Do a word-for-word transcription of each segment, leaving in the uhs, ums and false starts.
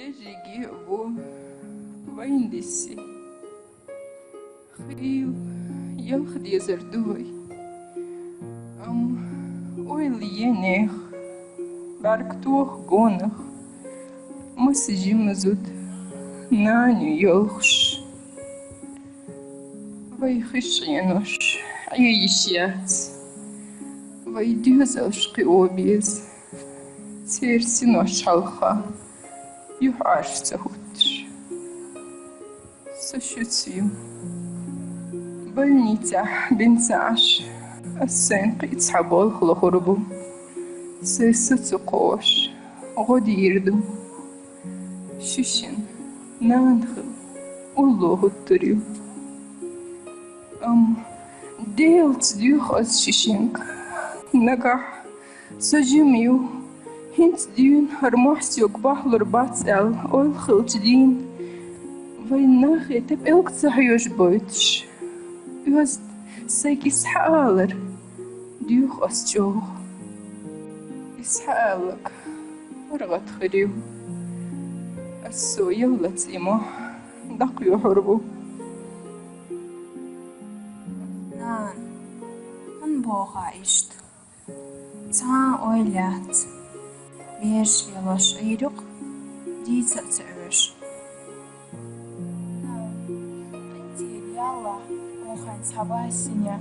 Жиги бу вайн диси. Хил ялх дезар ду вай. Ам ойла енех, барк тух гонах, мас жимазуд наню йолхш. Вай хиш енош, ай иш яц. Вай дюзалш кы обез. Церсинош халха. Юх арш цахутш. Со шуцю. Больниця бинцаш. Ассен кыцха болх лохурбу. Сесу цукош. Годирду. Шишин. Нанхыл. Улло хуттурю. Ам. Делц дюх аз шишинг. Нагах. Со жимю, хинц дюн хар мохсёг бахлур бацал, ол хилч дин. Вай нах это пелк цахьёш бойтш. Уст сагис хаалар, дюх ас чёг. Ис хаалак, ургат хырю. Ас со йыллац има, дак юхурбу. Нан, ан бога ишт. Цаан ойла яц. Берш велош айрюк, дийца ца уьш. Къинтир ялла, охайн цхьа басиня.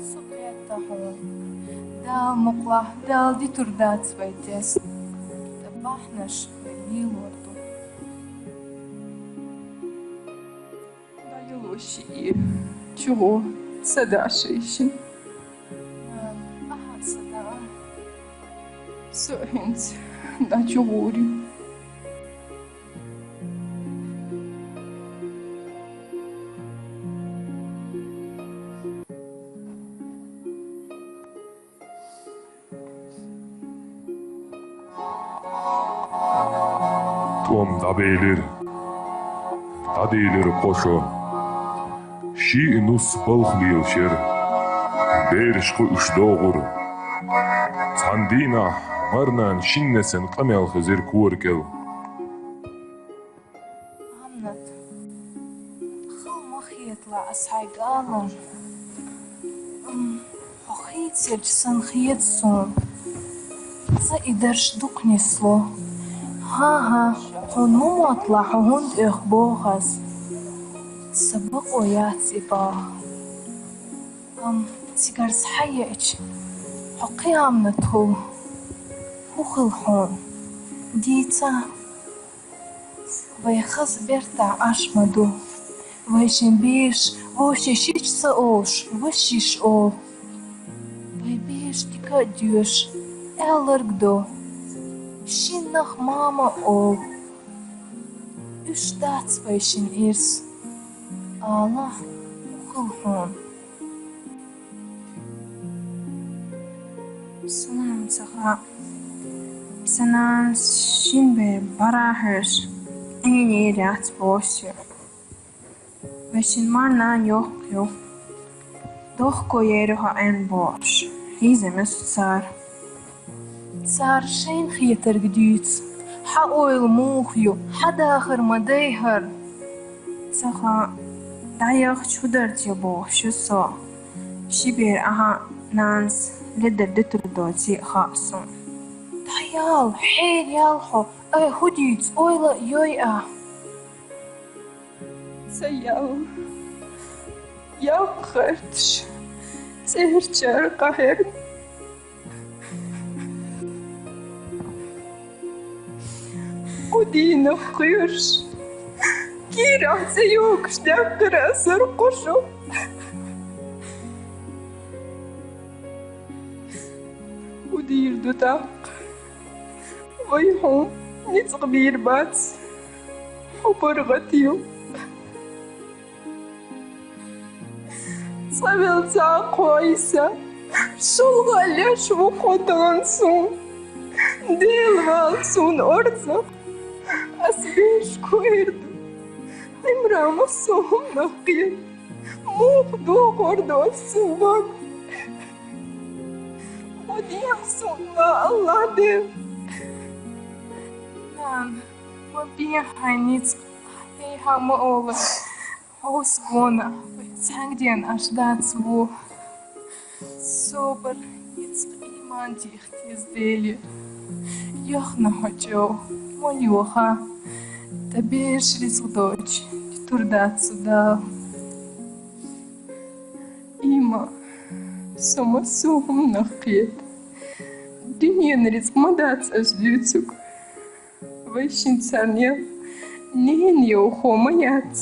Су кхетта хьун. Дал мукъла, дал дитур дац вай тес. Та бахьнаш вай лилорду. Дайылуши чугу садаши шин. Аха сада. Сухинц да чугури. Том дӀабелира, дӀадийлира кхо шо. Ший нус балха лелаш яра. Бераш кхуьуш догӀура. Цхьана дийнахь марнана шиннасан къамел хезира кора кӀел. Амнат, хала ма хетала ас хьайга ала. М, хьо хийцаелча санна хета суна. Ца и дарш дукха нисло. ХӀан-хӀа, хьуна ма моттала хьо хӀунда оьху боху ас. Сан бакъо яц и баха. Амма цигара схьаеача, хьо кхин Амнат хул. ХӀун хила хьуна? Дийца? Вай хаза бертахь Ӏаш ма ду. Вайшин бераш вовшийн шича ца олуш, ваша йиш олу. Вай бераш дика а доьшу, аьлларг до. Шиннах мама а олу. Уьш дац вайшин ирс. Аллахь, хӀун хила хьуна? Сан нана ца хаьа. Сан нанас шин бер бара хьоьжуш, Ӏийна эр яц бохуш ю. Вайшин марнана йоккха ю. Дохко еру хьо Ӏин бохуш, хьийзам ю со цара. Цара шайна хетарг дуьйцу. Хьан ойла муха ю, хьан дахар ма дай хӀара. Ца хаьа, дӀаяхча хӀун дара те бохуш ю со. Ши бер ахьа нанас ледар дитур доций а хаьа суна. ДӀаяла, хьераяла хьо, ай хӀун дуьйцу, ойла а йой ахь. Ца ял, яккха гӀерташ, цӀерачара къахьегна. Кху дийнах кхоьруш, кийрахь цӀе йогуш даьккхира аса хӀара кхо шо. ХӀун дийр ду тӀаккха? Вай хьуна ницкъ бийр бац, хьо паргӀат ю. Цкъа велла ца кхойса, шолгӀа а леш ву кхо тахана суна. Дела вала суна орца, ас бераш кхоьру ду. Ӏимран массо а хӀуманах кхета. Муха дохор доцу цуьнан дог? Кхо дехьа суна ма Аллах де. Нана, Ма бен хьай ницкъ, хьей хьа ма ола. Хьо сгона, вай цхьаьнгден аш дац во. Собар, ницкъ, иман дийхке деза Деле. Яхна хьо чӀогӀа, ма йоха. Тха бераш рицкъ доацаш, тур дац цу Дала. Има, со массо а хӀуманах кхета. Дуьненан рицкъ ма дац аш дуьйцург. Вайшинца царна ненан йовхо ма яц.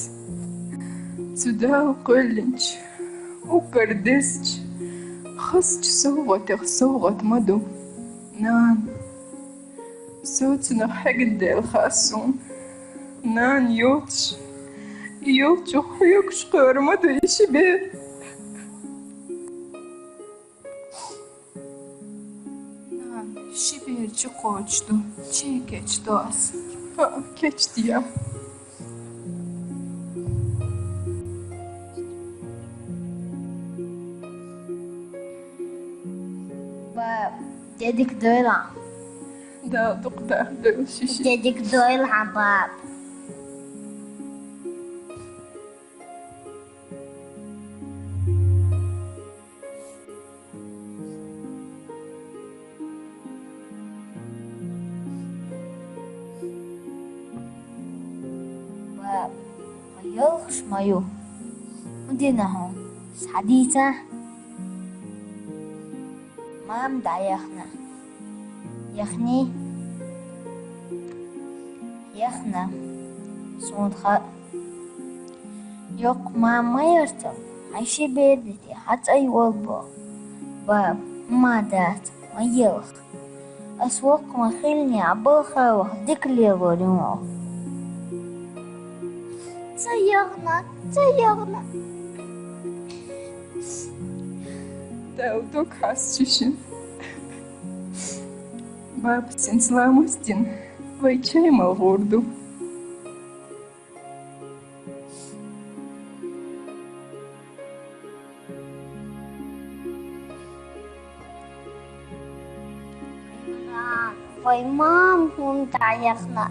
Цу Дала кхоьллинчу, уггар дезачу, хазачу совгӀатех совгӀат ма ду, нана. Со цунах хьегна дела хаьа суна. Нана йоцуш, и йолчух хьоьгуш кхоьрур ма ду и ши бер. Нана, ши бер чу кхочуш ду, чий кечдо ас? ХӀаъ, кечдо. Баб, де дика дойла. Дала дукха даха дойла шиши. Де дика дойла хьан, баб. Баб, хьо ялхаш ма ю. ХӀун дина хьуна? Схьадийца? Мама дӀаяхна. Яхний? Яхна. Суна хаьа. Йоккха мама ма яра цо, хьайн ши бер дитий, хьан цӀа йолабо. Баб, хӀума дац, ма елха. Ас воккха ма хиллинехь, балха ваха дика лелор ю хьо. Ца яхна, ца яхна. Дала дог хьаста шишина. Баб, синца ламаз дина, вай чай мала гӀур ду. Вай мама хӀунда дӀаяхна?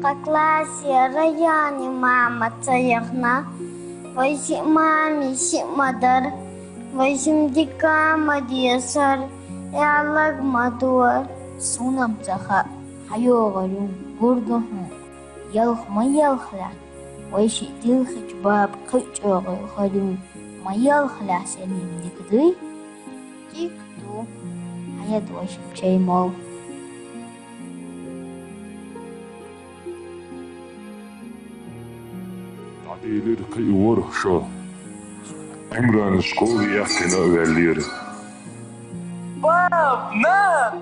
Кху классе Раяни мама ца яхна? Вай шиъ мами шиъ ма дара. Вай шимма дика а ма дезара, аьлларг а ма дора. Суна-м ца хаьа, хьан йогӀур ю, гур ду хьуна. Ялх ма елхалахь, вай шиъ дилхича баба кхин а чӀогӀа йохур ю. Ма елхалахь, Селим, дика дуй? Дика ду. Хьаеда вай шимма чай мала. ДӀаделира кхин а ворхӀ шо. Ӏимрана школа яьккхина а ваьллера. Баб, нана!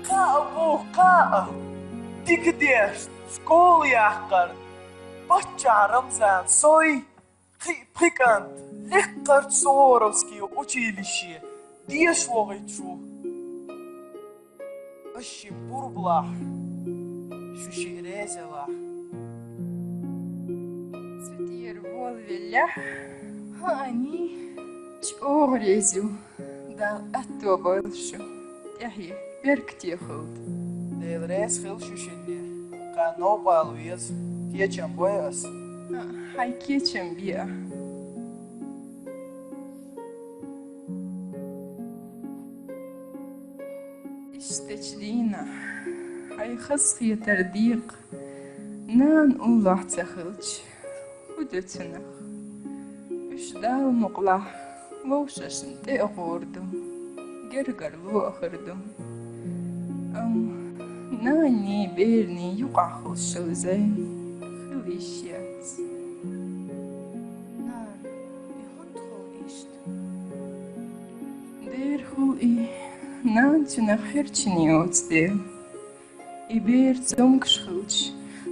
Кхаа бу, кхаа! Дика деш, школа яккхар! Паччахь Рамзан, сой! Кхин а пхи кӀант лекхарчу Суворовский училище деша вогӀуьйтуш ву. Ас шимма пурба лахь, шу шиъ реза лахь. Цу тӀера волавеллехь, хӀаъаний чӀогӀа реза ю. Дала аьтто бойла шу, тӀаьхье беркате хуьлда. Дела реза хила шу шинне, кхана новкъа ала веза, кечам бой ас. Хьайн кечам бе ахь. Иштачу дийнахь хьайн хазахетар декъа нана уллохь ца хилча, хӀун ду цунах? Уьш Дала мукъалахь вовшашна тӀе а гӀур ду, гергарло а хир ду. Амма нанний, берний юкъахь хуьлуш йолу зӀе хила йиш яц. Нана, и хӀунда хуьлу иштта? Дера хуьлу и, нана цунах хьирчина йоцу дела. И бер цомгуш хилча,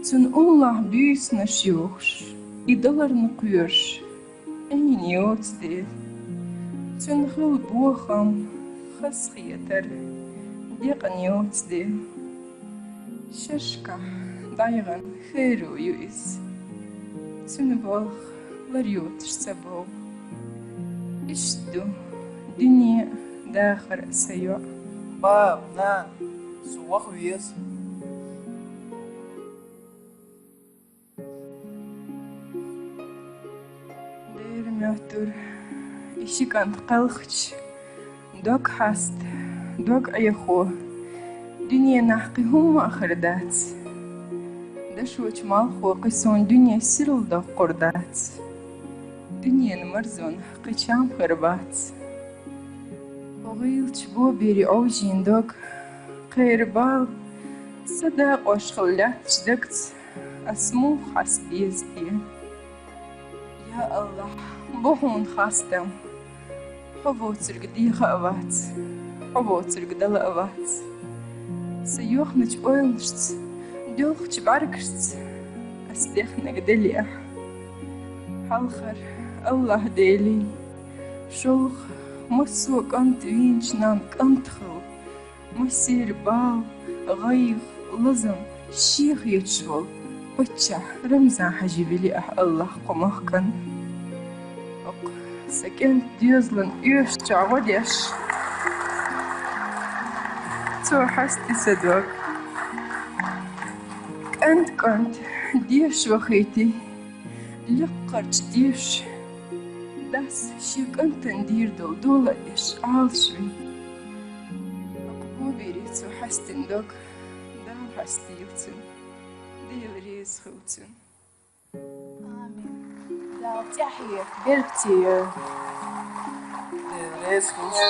цунна уллохь буьйсанаш йохуш, и даларна кхоьруш, Ӏийна йоцу дела. Цуьнан хилла бохам, хазахетар декъна йоцу дела. Шерашкахь дӀаяхана херо ю иза. Цуьнан балха лар йоцуш ца бовлу. Иштта ду дуьне а, дахар а, сан йоӀ. Баба, нана, Со ваха веза. Дера моттур, и ши кӀант кхелхача, дог хьаста, дог Ӏехо, дуьненахь кхин хӀумма а хир дац. Дошочу малхо кхин суна дуьне сирла доккхур дац. Дуьненан марзонах кхин чам хир бац. Хьо гӀийлачу бобере Ӏовжийна дог, кхеран бала, са дакъошхула лаьттачу дагца ас муха хьаста деза те? Я АллахӀ, бо хьуна хастам, хьо воцург деха а вац, хьо воцург дала а вац. Сан йохначу ойланашца, доьлхучу бӀаьргашца ас дехнарг делахь. Хьалхара, АллахӀ Делий, шолгӀа массо а кӀант вийначу нанна кӀант хила, массеран бала, гӀайгӀа, лазам шен хеташ волу паччахь Рамзан-Хьаьжи вели ахь, АллахӀ, кху махкана. ХӀокху сан кӀентан доьзалан оьшучохь гӀо деш, цо хьаста сан дог. КӀант-кӀант дешаш вахийтий, лекхарчу дешаш, дас шен кӀантана дийр долу дола а деш, Ӏалашвий. ХӀокху бобере цо хьаьстина дог Дала хьастийла цуьнан, Дела реза хуьлда цунна. Амин. Дала тӀаьхье беркате йойла. Дела реза хуьлда.